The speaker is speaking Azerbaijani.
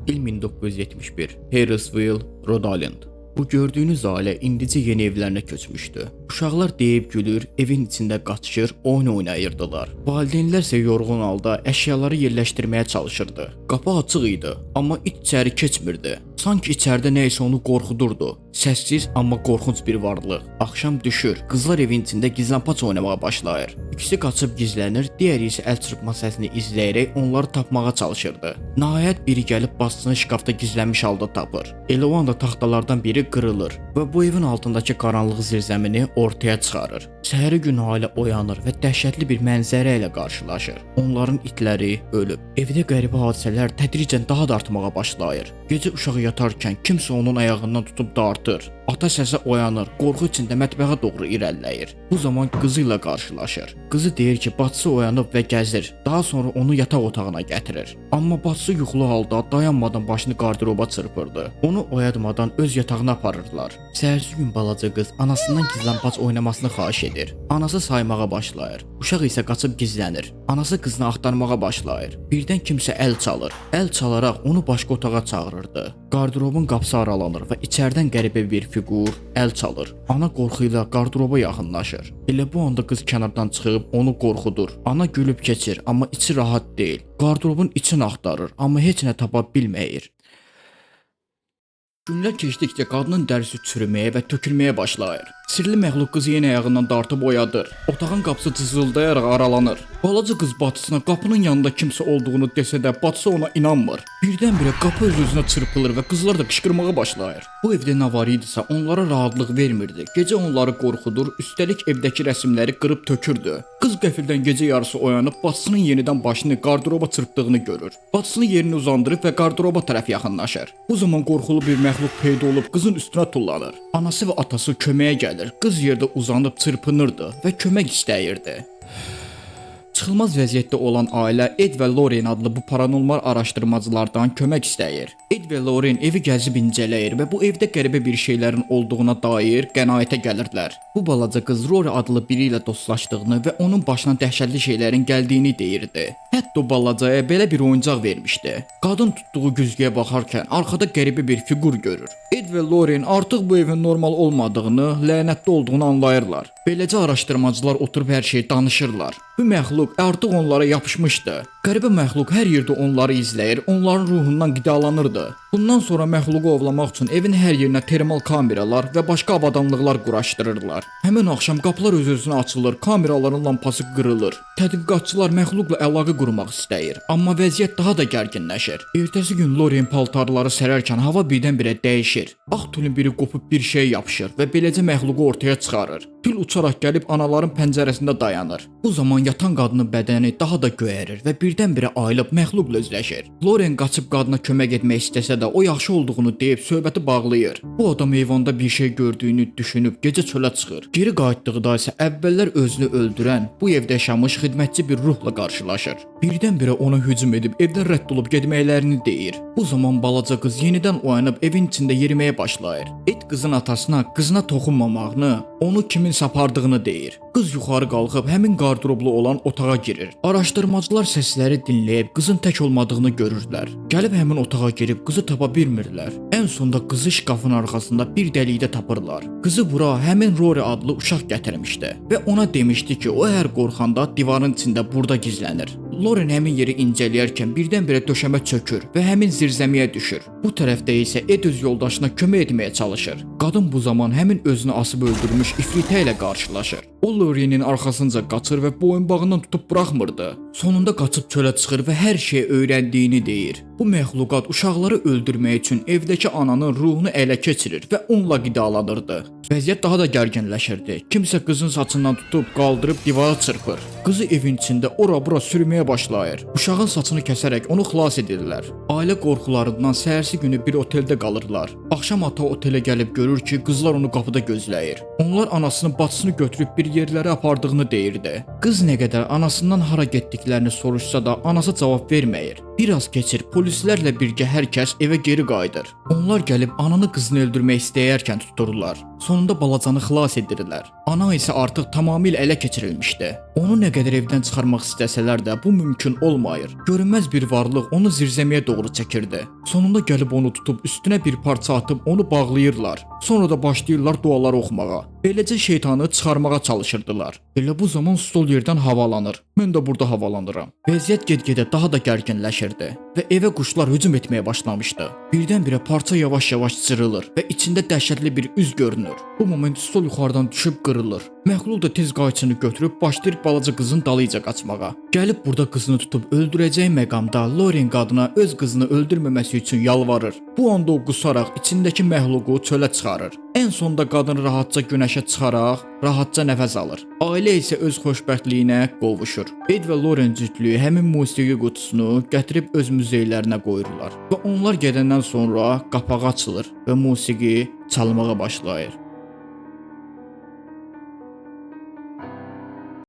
İl 1971. Harrisville, Rhode Island. Bu gördüyünüz ailə indicə yeni evlərinə köçmüşdü. Uşaqlar deyib gülür, evin içində qaçışır, oyun oynayırdılar. Valideynlər isə yorğun halda əşyaları yerləşdirməyə çalışırdı. Qapı açıq idi, amma it içəri keçmirdi. Sanki içəridə nə isə onu qorxudurdu. Səssiz, amma qorxunc bir varlıq. Axşam düşür, qızlar evin içində gizlənpaç oynamağa başlayır. İkisi qaçıb gizlənir, digəri isə əl çırpma səsini izləyərək onları tapmağa çalışırdı. Nəhayət biri gəlib bacısını şkafda gizlənmiş halda tapır. Elə o anda taxtalardan biri qırılır və bu evin altındakı qaranlıq zirzəmini ortaya çıxarır. Səhəri gün ailə oyanır və dəhşətli bir mənzərə ilə qarşılaşır. Onların itləri ölüb. Evdə qəribə hadisələr tədricən daha da artmağa başlayır. Gecə uşaq yatarkən kimsə onun ayağından tutub dartır. Ata səsə oyanır, qorxu içində mətbəxə doğru irəliləyir. Bu zaman qızı ilə qarşılaşır. Qızı deyir ki, bacısı oyanıb və gəzir. Daha sonra onu yataq otağına gətirir. Amma bacısı yuxulu halda dayanmadan başını qardıroba çırpırdı. Onu oyatmadan öz yatağına aparırlar. Səhərsi gün balaca qız anasından gizlənpaç oynamasını xahiş edir. Anası saymağa başlayır. Uşaq isə qaçıb gizlənir. Anası qızını axtarmağa başlayır. Birdən kimsə əl çalır. Əl çalaraq onu başqa otağa çağırırdı. Qardırobun qapısı aralanır və içəridən qəribə bir fiqur əl çalır. Ana qorxu ilə qardıroba yaxınlaşır. Elə bu anda qız kənardan çıxıb onu qorxudur. Ana gülüb keçir, amma içi rahat deyil. Qardırobun içini axtarır, amma heç nə tapa bilməyir. Günlər keçdikcə qadının dərisi çürüməyə və tökülməyə başlayır. Sirli məxluq qızı yenə ayağından dartıb oyadır. Otağın qapısı cızıldayaraq aralanır. Balaca qız bacısına qapının yanında kimsə olduğunu desə də bacısı ona inanmır. Birdən-birə qapı öz-özünə çırpılır və qızlar da qışqırmağa başlayır. Bu evdə nə var idisə onlara rahatlıq vermirdi. Gecə onları qorxudur, üstəlik evdəki rəsimləri qırıb tökürdü. Qız qəfildən gecə yarısı oyanıb bacısının yenidən başını qardıroba çırpdığını görür. Bacısını yerinə uzandırıb və qardıroba tərəf yaxınlaşır. Bu zaman qorxulu bir məxluq peyda olub qızın üstünə tullanır. Anası və atası köməyə gəlir. Qız yerdə uzanıb çırpınırdı və kömək istəyirdi. Çıxılmaz vəziyyətdə olan ailə Ed və Lorraine adlı bu paranormal araşdırmacılardan kömək istəyir. Ed və Lorraine evi gəzib incələyir və bu evdə qəribə bir şeylərin olduğuna dair qənaətə gəlirdilər. Bu balaca qız Rory adlı biri ilə dostlaşdığını və onun başına dəhşətli şeylərin gəldiyini deyirdi. Hətta o balacaya belə bir oyuncaq vermişdi. Qadın tutduğu güzgüyə baxarkən arxada qəribə bir fiqur görür. Ed və Lorraine artıq bu evin normal olmadığını, lənətli olduğunu anlayırlar. Beləcə araşdırmacılar oturub hər şeyi danışırlar. Bu məxluq artıq onlara yapışmışdı. Qəribə məxluq hər yerdə onları izləyir, onların ruhundan qidalanırdı. Bundan sonra məxluqu ovlamaq üçün evin hər yerinə termal kameralar və başqa avadanlıqlar quraşdırırlar. Həmin axşam qapılar öz-özünə açılır, kameraların lampası qırılır. Tədqiqatçılar məxluqla əlaqə qurmaq istəyir, amma vəziyyət daha da gərginləşir. Ertəsi gün Lorraine paltarları sərərkən hava birdən-birə dəyişir. Ağ tülün biri qopub bir şey yapışır və beləcə məxluqu ortaya çıxarır. Tül uçaraq gəlib anaların pəncərəsində dayanır. Bu zaman yatan qadının bədəni daha da göyərir və birdən-birə ayılıb məxluqla üzləşir. Loren qaçıb qadına kömək etmək istəsə də o yaxşı olduğunu deyib söhbəti bağlayır. Bu adam eyvanda bir şey gördüyünü düşünüb gecə çölə çıxır. Geri qayıtdıqda isə əvvəllər özünü öldürən, bu evdə yaşamış xidmətçi bir ruhla qarşılaşır. Birdən-birə ona hücum edib evdən rədd olub getməklərini deyir. Bu zaman balaca qız yenidən oyanıb evin içində yeriməyə başlayır. Ed qızın atasına qızına toxunmamağını, onu kiminsə apardığını deyir. Qız yuxarı qalxıb həmin qardıroblu olan otağa girir. Araşdırmacılar səsləri dinləyib qızın tək olmadığını görürlər. Gəlib həmin otağa girib qızı tapa bilmirlər. Ən sonda qızı şkafın arxasında bir dəlikdə tapırlar. Qızı bura həmin Rory adlı uşaq gətirmişdi və ona demişdi ki, o hər qorxanda divarın içində burada gizlənir. Loren həmin yeri incələyərkən birdən-birə döşəmə çökür və həmin zirzəmiyə düşür. Bu tərəfdə isə Ed öz yoldaşına kömək etməyə çalışır. Qadın bu zaman həmin özünü asıb öldürmüş ifritə ilə qarşılaşır. O Lorenin arxasınca qaçır və boyunbağından tutub buraxmırdı. Sonunda qaçıb çölə çıxır və hər şeyi öyrəndiyini deyir. Bu məxluqat uşaqları öldürmək üçün evdəki ananın ruhunu ələ keçirir və onunla qidalanırdı. Vəziyyət daha da gərginləşirdi. Kimsə qızın saçından tutub qaldırıb divara çırpır. Qızı evin içində ora-bura sürməyə başlayır. Uşağın saçını kəsərək onu xilas edirlər. Ailə qorxularından səhərsi günü bir oteldə qalırlar. Axşam ata otelə gəlib görür ki, qızlar onu qapıda gözləyir. Onlar anasının bacısını götürüb bir yerlərə apardığını deyirdi. Qız nə qədər anasından hara getdiklərini soruşsa da anası cavab verməyir. Biraz keçir, polislərlə birgə hər kəs evə geri qayıdır. Onlar gəlib ananı qızını öldürmək istəyərkən tuturlar. Sonunda balacanı xilas edirlər. Ana isə artıq tamamilə ələ keçirilmişdi. Onu nə qədər evdən çıxarmaq istəsələr də bu mümkün olmayır. Görünməz bir varlıq onu zirzəmiyə doğru çəkirdi. Sonunda gəlib onu tutub üstünə bir parça atıb onu bağlayırlar. Sonra da başlayırlar dualar oxumağa. Beləcə şeytanı çıxarmağa çalışırdılar. Elə bu zaman stol yerdən havalanır. Mən də burada havalanıram. Vəziyyət get-gedə daha da gərginləşirdi və evə quşlar hücum etməyə başlamışdı. Birdən-birə parça yavaş-yavaş cırılır və içində dəhşətli bir üz görünür. Bu moment stol yuxarıdan düşüb qırılır. Məxluq da tez qayçını götürüb başlayır balaca qızın dalıyca qaçmağa. Gəlib burada qızını tutub öldürəcəyi məqamda Loren qadına öz qızını öldürməməsi üçün yalvarır. Bu anda o qusaraq içindəki məxluqu çölə çıxarır. Ən sonda qadın rahatca günəşə çıxaraq rahatca nəfəs alır. Ailə isə öz xoşbəxtliyinə qovuşur. Ed və Loren cütlüyü həmin musiqi qutusunu gətirib öz muzeylərinə qoyurlar. Və onlar gedəndən sonra qapağı açılır və musiqi çalmağa başlayır.